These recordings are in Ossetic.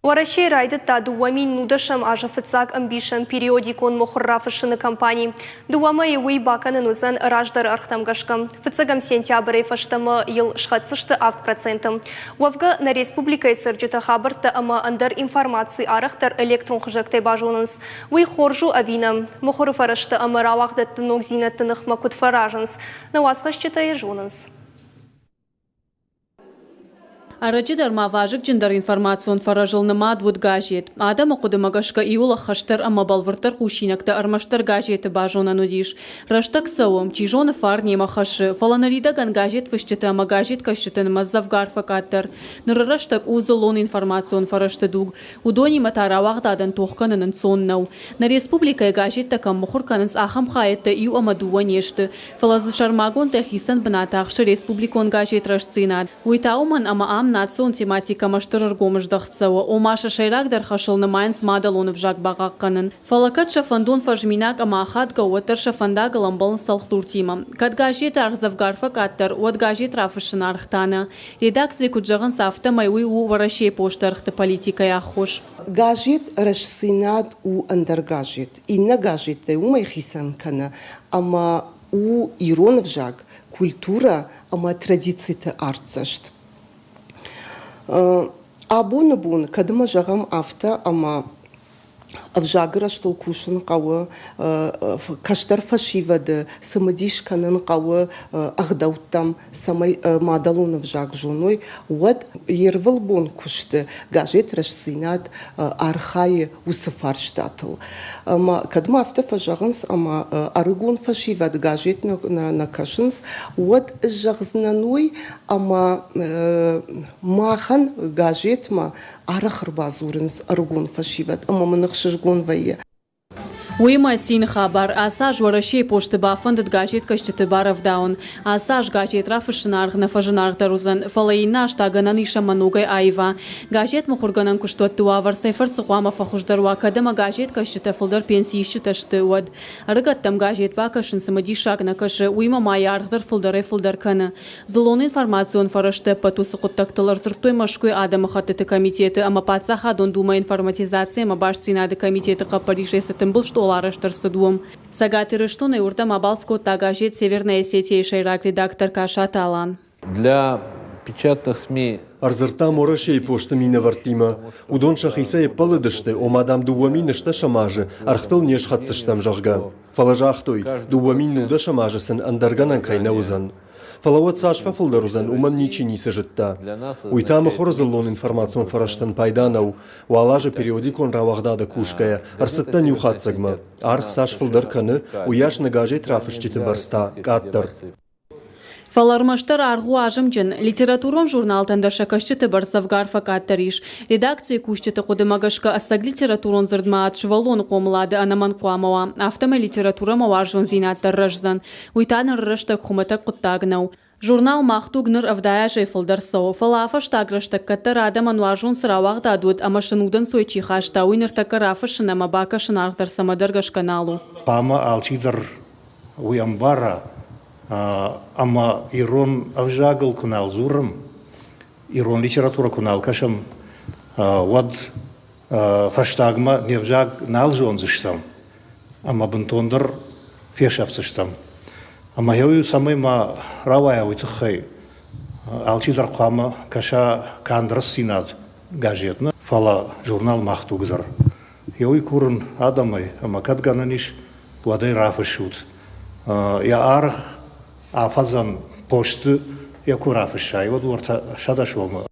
Уӕрӕсейы райдыдта 2019 азы фыццаг ӕмбисӕн периодикон мыхуыр рафыссыны кампани. Дыууӕ мӕйы уый бакӕнын уыдзӕн раздӕры ӕргътӕм гӕсгӕ. Фыццӕгӕм сентябрӕй фӕстӕмӕ йыл схӕцдзысты 7%. Уӕвгӕ, нӕ республикӕйы цӕрджытӕ хабӕрттӕ ӕмӕ ӕндӕр информаци арӕхдӕр электрон хызӕгтӕй базонынц. Уый хорз у ӕви нӕ? Мыхуыры фӕрӕзты ӕмӕ рауагъдӕтты ногдзинӕдты ныхмӕ куыд фӕразынц? Нӕ уацхӕсджытӕ йӕ зонынц. Ӕрӕджы дӕр ма вазыгджындӕр информацион фӕрӕзыл нымад уыд газет. Адӕмы хъуыдымӕ гӕсгӕ иуыл ӕххӕстдӕр ӕмӕ бӕлвырддӕр хъусинӕгтӕ ӕрмӕстдӕр газеты базонӕн уыдис. Рӕстӕг цӕуы, чи зоны, фарн немӕ хӕссы, фӕлӕ ныридӕгӕн газетфысджыты ӕмӕ газеткӕсджыты нымӕц дзӕвгар фӕкъаддӕр. Ныры рӕстӕг у дзыллон информацион фӕрӕзты дуг. Уыдонимӕ та рауагъдадӕн тох кӕнын ӕнцон нӕу. Нӕ республикӕйы газеттӕ кӕм мыхуыр кӕнынц, ахӕм хайӕдтӕ иу ӕмӕ дыууӕ не сты. Фӕлӕ дзы сӕрмагондӕй хицӕн бынат ахсы республикон газет «Рӕстдзинад». Уый та уымӕн, ӕмӕ ам национ тематикӕмӕ стыр ӕргом здӕхт цӕуы, ома сӕ сӕйрагдӕр хӕсыл нымайынц мадӕлон ӕвзаг бахъахъхъӕнын. Фӕлӕ кӕд сӕ фӕндон фӕзминаг ӕмӕ ахадгӕ у, уӕддӕр сӕ фӕндагыл ӕмбӕлынц цӕлхдуртимӕ. Кӕд газеты аргъ дзӕвгар фӕкъаддӕр, уӕд газет рафыссыны аргъ та нӕ. Редакцийы куыд зӕгъынц, афтӕмӕй уый у Уӕрӕсейы посты ӕргъты политикӕйы аххос. Газет «Рӕстдзинад» у ӕндӕр газет. Иннӕ газеттӕй уымӕй хицӕн кӕны, ӕмӕ у ирон ӕвзаг, культурӕ ӕмӕ традициты артдзӕст. Абоны бон, кӕд ма зӕгъӕм афтӕ, ӕмӕ ӕвзагы рӕзтыл кусын хъӕуы, кӕстӕр фӕсивӕды цымыдис кӕнын хъӕуы ӕгъдӕуттӕм, цӕмӕй мадӕлон ӕвзаг зоной, уӕд йе рвылбон куысты газет «Рӕстдзинад» архайы уыцы фарстатыл. Ӕмӕ кӕд ма афтӕ фӕзӕгъынц, ӕмӕ ӕрыгон фӕсивӕд газет нӕ кӕсынц, уӕд ӕз зӕгъдзынӕн уый, ӕмӕ махӕн газетмӕ арӕх ӕрбадзурынц ӕрыгон фӕсивӕд ӕмӕ мын ӕхсызгон вӕййы. Уыимӕ цины хабар, ацы аз Уӕрӕсейы посты бафӕндыд газеткӕсджыты барӕвдауын. Ацы аз газет рафыссыны аргъ нӕ фӕзынаргъдӕр уыдзӕн, фӕлӕ иннӕ аз та гӕнӕн ис ӕмӕ ногӕй аива. Газет мыхуыргӕнӕн куыстуӕтты уавӕр цӕй фӕрцы хъуамӕ фӕхуыздӕр уа, кӕд ӕмӕ газеткӕсджытӕ фылдӕр пенсиисджытӕ сты, уӕд. Ӕрыгӕттӕм газет бакӕсын цымыдисаг нӕ кӕсы, уыимӕ ма йӕ аргъ дӕр фылдӕрӕй-фылдӕр кӕны. Дзыллон информацион фӕрӕзты ӕппӕт уыцы хъуыддӕгтыл ӕрдзырдтой Мӕскуыйы адӕмыхӕттыты комитеты ӕмӕ Паддзахадон Думӕйы информатизаци ӕмӕ бастдзинады комитеты хъӕппӕрисӕй цы тымбыл стъол арӕзт ӕрцыд, уым. Цӕгат Ирыстонӕй уырдӕм абалц кодта газет «Северная Осетия-йы сӕйраг редактор Касаты Алан. Для печатных СМИ Ӕрдзырдтам Уӕрӕсейы посты минӕвӕрттимӕ. Уыдон сӕхицӕй ӕппӕлыдысты, ома, дам, 2010 азы ӕргътыл не схӕцдзыстӕм, зӕгъгӕ. Фӕлӕ загътой, 2019 азы сын ӕндӕр гӕнӕн кӕй нӕ уыдзӕн. Фӕлӕ уӕд цас фӕфылдӕр уыдзӕн, уымӕн ничи ницы зыдта. Уый та мыхуыры дзыллон информацион фӕрӕзтӕн пайда нӕу. Уал азы периодикон рауагъдады кусгӕйӕ, ӕрцыдтӕн иу хатдзӕгмӕ. Аргъ цас фылдӕр кӕны, уыйас нӕ газет рафысджыты бӕрц та къаддӕр. Фӕлӕ ӕрмӕстдӕр аргъ у азымджын. Литературон журналтӕн дӕр сӕ кӕсджыты бӕрц дзӕвгар фӕкъаддӕр ис. Редакцийы кусджыты хъуыдымӕ гӕсгӕ ӕцӕг литературон дзырдмӕ ад сывӕллоны хъомылады ӕнӕмӕнг хъуамӕ уа, афтӕмӕй литературӕмӕ уарзондзинад дӕр рӕздзӕн. Уый та ныры рӕстӕг хуымӕтӕг хъуыддаг нӕу. Журнал «Мах дуг» ныр 70 азӕй фылдӕр цӕуы, фӕлӕ а-фӕстаг рӕстӕг кӕддӕр адӕмӕн уарзон цы рауагъдад уыд ӕмӕ сын удӕнцой чи хаста, уый ныртӕккӕ рафыссын ӕмӕ бакӕсын аргъ дӕр цӕмӕдӕр гӕсгӕ нал у. Хъуамӕ алчидӕр уый ӕмбара, ӕмӕ ирон ӕвзагыл куы нал дзурӕм, ирон литературӕ куы нал кӕсӕм, уӕд фӕстагмӕ не взаг нал зондзыстӕм ӕмӕ бынтондӕр фесӕфдзыстӕм. Ӕмӕ йӕ цӕмӕй ма рауайа, уый тыххӕй алчидӕр хъуамӕ кӕса канд Рӕстдзинад газет нӕ, фӕлӕ журнал Мах дуг дӕр. Йӕ уый курын адӕмӕй, ӕмӕ кӕд гӕнӕн ис, уӕд ӕй рафыссут. Йӕ аргъ афӕдзӕн посты йӕ куы рафыссай, уӕд уӕртӕ 100 сомы.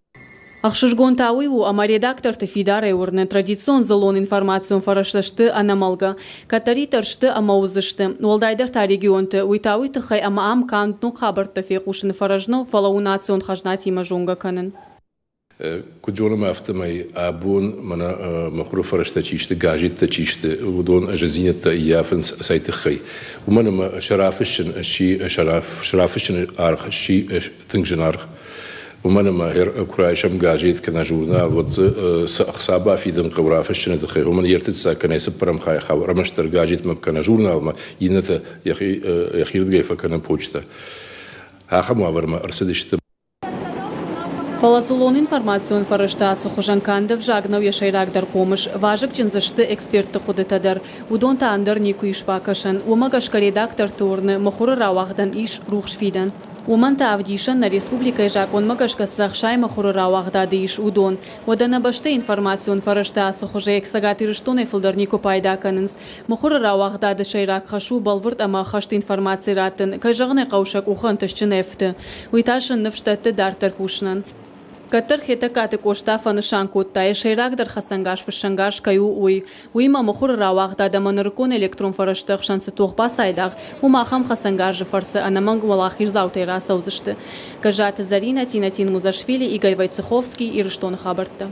Ӕхсызгон та уый у, ӕмӕ редакторты фидарӕй уырны, традицион дзыллон информацион фӕрӕзтӕ сты ӕнӕмӕлгӕ. Кӕддӕриддӕр сты ӕмӕ уыдзысты, уӕлдайдӕр та регионты. Уый та уый тыххӕй, ӕмӕ ам канд ног хабӕрттӕ фехъусыны фӕрӕз нӕу, фӕлӕ у национ хӕзнатимӕ зонгӕ кӕнын. Куыд зонӕм, афтӕмӕй абон мӕнӕ мыхуыры фӕрӕзтӕ чи сты, газеттӕ чи сты, уыдон зындзинӕдтӕ ӕййафынц цӕй тыххӕй. Уымӕн ӕмӕ сӕ рафыссын сси, сӕ рафыссыны аргъ сси тынг зынаргъ. Уымӕн ӕмӕ куы райсӕм газет кӕнӕ журнал, уӕд дзы цы ӕхца бафидын хъӕуы рафыссыны тыххӕй, уымӕн йе ртыццаг кӕнӕ цыппӕрӕм хай хауы ӕрмӕстдӕр газетмӕ кӕнӕ журналмӕ, иннӕтӕ йӕхирдыгӕй фӕкӕны почтӕ. Ахӕм уавӕрмӕ ӕрцыдысты. Фӕлӕ дзыллон информацион фӕрӕзты ацы хуызӕн канд ӕвзаг нӕу йӕ сӕйрагдӕр хъомыс, вазыгджын дзы сты экспертты хъуыдытӕ дӕр. Уыдон та ӕндӕр никуы ис бакӕсӕн. Уымӕ гӕсгӕ редакторты уырны, мыхуыры рауагъдӕн ис рухс фидӕн. Уымӕн та ӕвдисӕн нӕ республикӕйы закъонмӕ гӕсгӕ цы ӕхсай мыхуыры рауагъдады ис, уыдон. Уӕдӕ нӕ бӕстӕйы информацион фӕрӕзтӕ ацы хуызӕй Цӕгат Ирыстонӕй фылдӕр никуы пайда кӕнынц. Мыхуыры рауагъдады сӕйраг хӕс у бӕлвырд ӕмӕ ӕххӕст информаци раттын, кӕй зӕгъын ӕй хъӕуы, сӕ къухы ӕнтыстджын ӕфты. Уый та сын ныфс дӕтты дарддӕр кусынӕн. Кӕддӕр Хетӕгкаты Къоста фӕнысан кодта, йӕ сӕйрагдӕр хӕцӕнгарз фыссӕнгарз кӕй у, уый. Уыимӕ мыхуыры рауагъдад ӕмӕ нырыккон электрон фӕрӕзты ӕхсӕн цы тох бацайдагъ, уым ахӕм хӕцӕнгарзы фӕрцы ӕнӕмӕнг уӕлахиздзаутӕй рацӕудзысты. Гӕззаты Зӕринӕ, Тинатин Музашвили, Игорь Войцеховский, Ирыстоны хабӕрттӕ.